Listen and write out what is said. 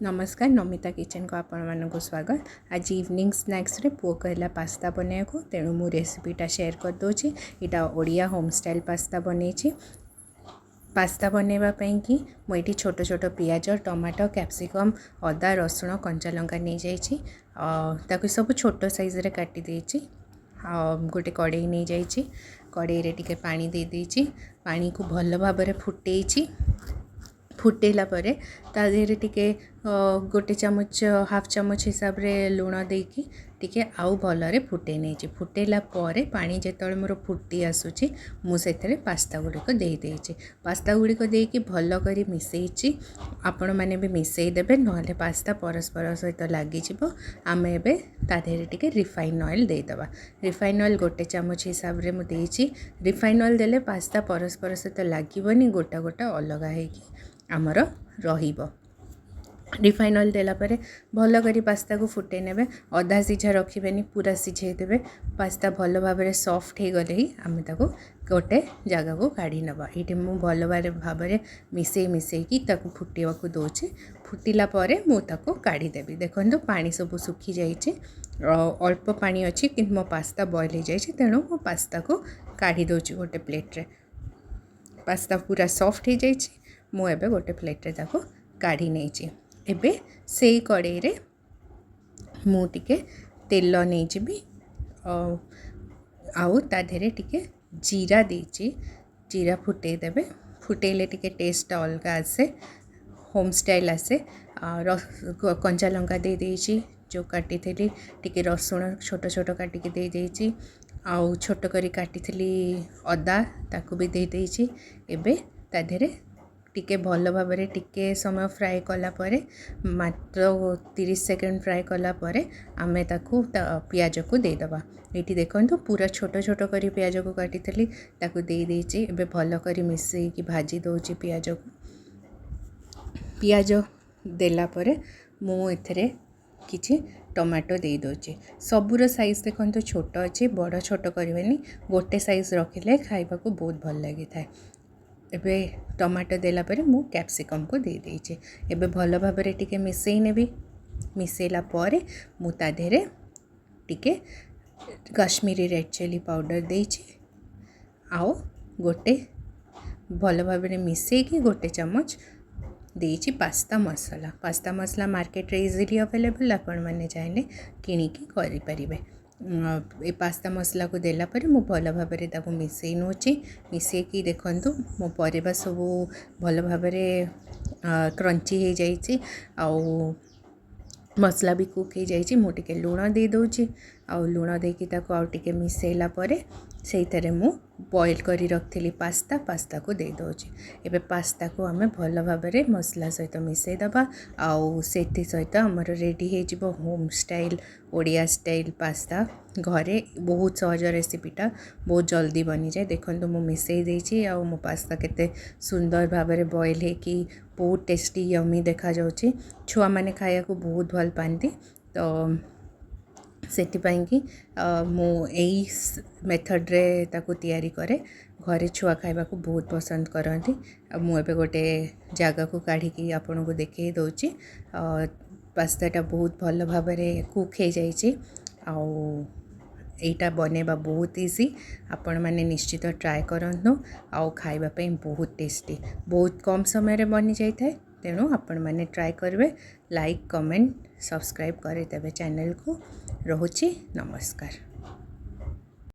ନମସ୍କାର, ନମିତା କିଚେନ୍କୁ ଆପଣମାନଙ୍କୁ ସ୍ୱାଗତ। ଆଜି ଇଭିନିଂ ସ୍ନାକ୍ସରେ ପୁଅ କହିଲା ପାସ୍ତା ବନେଇବାକୁ, ତେଣୁ ମୁଁ ରେସିପିଟା ସେୟାର କରିଦେଉଛି। ଏଇଟା ଓଡ଼ିଆ ହୋମ୍ ଷ୍ଟାଇଲ୍ ପାସ୍ତା ବନେଇଛି। ପାସ୍ତା ବନେଇବା ପାଇଁକି ମୁଁ ଏଇଠି ଛୋଟ ଛୋଟ ପିଆଜ, ଟମାଟୋ, କ୍ୟାପ୍ସିକମ୍, ଅଦା, ରସୁଣ, କଞ୍ଚା ଲଙ୍କା ନେଇଯାଇଛି। ତାକୁ ସବୁ ଛୋଟ ସାଇଜ୍ରେ କାଟି ଦେଇଛି। ଆଉ ଗୋଟେ କଡ଼େଇ ନେଇଯାଇଛି। କଡ଼େଇରେ ଟିକେ ପାଣି ଦେଇଦେଇଛି। ପାଣିକୁ ଭଲ ଭାବରେ ଫୁଟେଇଛି। ଫୁଟେଇଲା ପରେ ତା ଦେହରେ ଟିକେ ଗୋଟେ ଚାମଚ, ହାଫ୍ ଚାମଚ ହିସାବରେ ଲୁଣ ଦେଇକି ଟିକେ ଆଉ ଭଲରେ ଫୁଟେଇ ନେଇଛି। ଫୁଟେଇଲା ପରେ ପାଣି ଯେତେବେଳେ ମୋର ଫୁଟି ଆସୁଛି, ମୁଁ ସେଥିରେ ପାସ୍ତା ଗୁଡ଼ିକ ଦେଇଦେଇଛି। ପାସ୍ତା ଗୁଡ଼ିକ ଦେଇକି ଭଲ କରି ମିଶେଇଛି। ଆପଣମାନେ ବି ମିଶେଇ ଦେବେ, ନହେଲେ ପାସ୍ତା ପରସ୍ପର ସହିତ ଲାଗିଯିବ। ଆମେ ଏବେ ତା ଦେହରେ ଟିକେ ରିଫାଇନ୍ ଅଏଲ୍ ଦେଇଦେବା। ରିଫାଇନ୍ ଅଏଲ୍ ଗୋଟେ ଚାମଚ ହିସାବରେ ମୁଁ ଦେଇଛି। ରିଫାଇନ୍ ଅଏଲ୍ ଦେଲେ ପାସ୍ତା ପରସ୍ପର ସହିତ ଲାଗିବନି, ଗୋଟା ଗୋଟା ଅଲଗା ହେଇକି ଆମର ରହିବ। ରିଫାଇନ୍ ଅଏଲ୍ ଦେଲା ପରେ ଭଲ କରି ପାସ୍ତାକୁ ଫୁଟେଇ ନେବେ। ଅଧା ସିଝା ରଖିବେନି, ପୁରା ସିଝେଇ ଦେବେ। ପାସ୍ତା ଭଲ ଭାବରେ ସଫ୍ଟ ହେଇଗଲେ ହିଁ ଆମେ ତାକୁ ଗୋଟେ ଜାଗାକୁ କାଢ଼ି ନେବା। ଏଇଠି ମୁଁ ଭଲ ଭାବରେ ମିଶେଇ ମିଶେଇକି ତାକୁ ଫୁଟିବାକୁ ଦେଉଛି। ଫୁଟିଲା ପରେ ମୁଁ ତାକୁ କାଢ଼ିଦେବି। ଦେଖନ୍ତୁ, ପାଣି ସବୁ ଶୁଖିଯାଇଛି, ଅଳ୍ପ ପାଣି ଅଛି, କିନ୍ତୁ ମୋ ପାସ୍ତା ବଏଲ୍ ହେଇଯାଇଛି। ତେଣୁ ମୁଁ ପାସ୍ତାକୁ କାଢ଼ି ଦେଉଛି ଗୋଟେ ପ୍ଲେଟ୍ରେ। ପାସ୍ତା ପୁରା ସଫ୍ଟ ହେଇଯାଇଛି। ମୁଁ ଏବେ ଗୋଟେ ପ୍ଲେଟ୍ରେ ତାକୁ କାଢ଼ି ନେଇଛି। ଏବେ ସେଇ କଡ଼େଇରେ ମୁଁ ଟିକେ ତେଲ ନେଇଯିବି ଆଉ ତା ଦେହରେ ଟିକେ ଜିରା ଦେଇଛି। ଜିରା ଫୁଟେଇ ଦେବେ। ଫୁଟେଇଲେ ଟିକେ ଟେଷ୍ଟଟା ଅଲଗା ଆସେ, ହୋମ୍ ଷ୍ଟାଇଲ୍ ଆସେ। କଞ୍ଚା ଲଙ୍କା ଦେଇ ଦେଇଛି ଯେଉଁ କାଟିଥିଲି। ଟିକେ ରସୁଣ ଛୋଟ ଛୋଟ କାଟିକି ଦେଇ ଦେଇଛି। ଆଉ ଛୋଟ କରି କାଟିଥିଲି ଅଦା, ତାକୁ ବି ଦେଇ ଦେଇଛି। ଏବେ ତା ଦେହରେ ଟିକେ ଭଲ ଭାବରେ ଟିକେ ସମୟ ଫ୍ରାଏ କଲା ପରେ, ମାତ୍ର 30 ସେକେଣ୍ଡ ଫ୍ରାଏ କଲା ପରେ ଆମେ ତାକୁ ପିଆଜକୁ ଦେଇଦେବା। ଏଇଠି ଦେଖନ୍ତୁ, ପୁରା ଛୋଟ ଛୋଟ କରି ପିଆଜକୁ କାଟିଥିଲି, ତାକୁ ଦେଇ ଦେଇଛି। ଏବେ ଭଲ କରି ମିଶେଇକି ଭାଜି ଦେଉଛି ପିଆଜକୁ। ପିଆଜ ଦେଲା ପରେ ମୁଁ ଏଥିରେ କିଛି ଟମାଟୋ ଦେଇଦେଉଛି। ସବୁର ସାଇଜ୍ ଦେଖନ୍ତୁ ଛୋଟ ଅଛି। ବଡ଼ ଛୋଟ କରିବେନି, ଗୋଟେ ସାଇଜ୍ ରଖିଲେ ଖାଇବାକୁ ବହୁତ ଭଲ ଲାଗିଥାଏ। ଏବେ ଟମାଟୋ ଦେଲା ପରେ ମୁଁ କ୍ୟାପ୍ସିକମ୍କୁ ଦେଇଦେଇଛି। ଏବେ ଭଲ ଭାବରେ ଟିକେ ମିଶେଇ ନେବି। ମିଶେଇଲା ପରେ ମୁଁ ତା ଦେହରେ ଟିକେ କାଶ୍ମୀରୀ ରେଡ଼୍ ଚିଲି ପାଉଡ଼ର ଦେଇଛି। ଆଉ ଗୋଟେ ଭଲ ଭାବରେ ମିଶେଇକି ଗୋଟେ ଚାମଚ ଦେଇଛି ପାସ୍ତା ମସଲା। ପାସ୍ତା ମସଲା ମାର୍କେଟରେ ଇଜିଲି ଆଭେଲେବଲ୍, ଆପଣମାନେ ଚାହିଁଲେ କିଣିକି କରିପାରିବେ। ଏ ପାସ୍ତା ମସଲାକୁ ଦେଲା ପରେ ମୁଁ ଭଲ ଭାବରେ ତାକୁ ମିଶେଇ ନେଉଛି। ମିଶେଇକି ଦେଖନ୍ତୁ, ମୋ ପରିବା ସବୁ ଭଲ ଭାବରେ କ୍ରଞ୍ଚି ହେଇଯାଇଛି ଆଉ ମସଲା ବି କୁକ୍ ହେଇଯାଇଛି। ମୁଁ ଟିକେ ଲୁଣ ଦେଇଦେଉଛି। ଆଉ ଲୁଣ ଦେଇକି ତାକୁ ଆଉ ଟିକେ ମିଶେଇଲା ପରେ ସେଇଥିରେ ମୁଁ ବଏଲ୍ କରି ରଖିଥିଲି ପାସ୍ତା, ପାସ୍ତାକୁ ଦେଇଦେଉଛି। ଏବେ ପାସ୍ତାକୁ ଆମେ ଭଲ ଭାବରେ ମସଲା ସହିତ ମିଶେଇ ଦେବା ଆଉ ସେଥି ସହିତ ଆମର ରେଡ଼ି ହେଇଯିବ home style, Odia style pasta. ଘରେ ବହୁତ ସହଜ ରେସିପିଟା, ବହୁତ ଜଲ୍ଦି ବନିଯାଏ। ଦେଖନ୍ତୁ, ମୁଁ ମିଶେଇ ଦେଇଛି ଆଉ ମୋ ପାସ୍ତା କେତେ ସୁନ୍ଦର ଭାବରେ ବଏଲ୍ ହେଇକି ବହୁତ ଟେଷ୍ଟି, ୟମି ଦେଖାଯାଉଛି। ଛୁଆମାନେ ଖାଇବାକୁ ବହୁତ ଭଲ ପାଆନ୍ତି, ତ ସେଥିପାଇଁକି ମୁଁ ଏଇ ମେଥଡ଼ରେ ତାକୁ ତିଆରି କରେ। ଘରେ ଛୁଆ ଖାଇବାକୁ ବହୁତ ପସନ୍ଦ କରନ୍ତି। ଆଉ ମୁଁ ଏବେ ଗୋଟେ ଜାଗାକୁ କାଢ଼ିକି ଆପଣଙ୍କୁ ଦେଖେଇ ଦେଉଛି। ପାସ୍ତାଟା ବହୁତ ଭଲ ଭାବରେ କୁକ୍ ହେଇଯାଇଛି ଆଉ ଏଇଟା ବନେଇବା ବହୁତ ଇଜି। ଆପଣମାନେ ନିଶ୍ଚିତ ଟ୍ରାଏ କରନ୍ତୁ ଆଉ ଖାଇବା ପାଇଁ ବହୁତ ଟେଷ୍ଟି, ବହୁତ କମ୍ ସମୟରେ ବନିଯାଇଥାଏ। ତେଣୁ ଆପଣମାନେ ଟ୍ରାଏ କରିବେ, ଲାଇକ୍, କମେଣ୍ଟ, ସବସ୍କ୍ରାଇବ୍ କରିଦେବେ ଚ୍ୟାନେଲକୁ। ରହୁଛି, ନମସ୍କାର।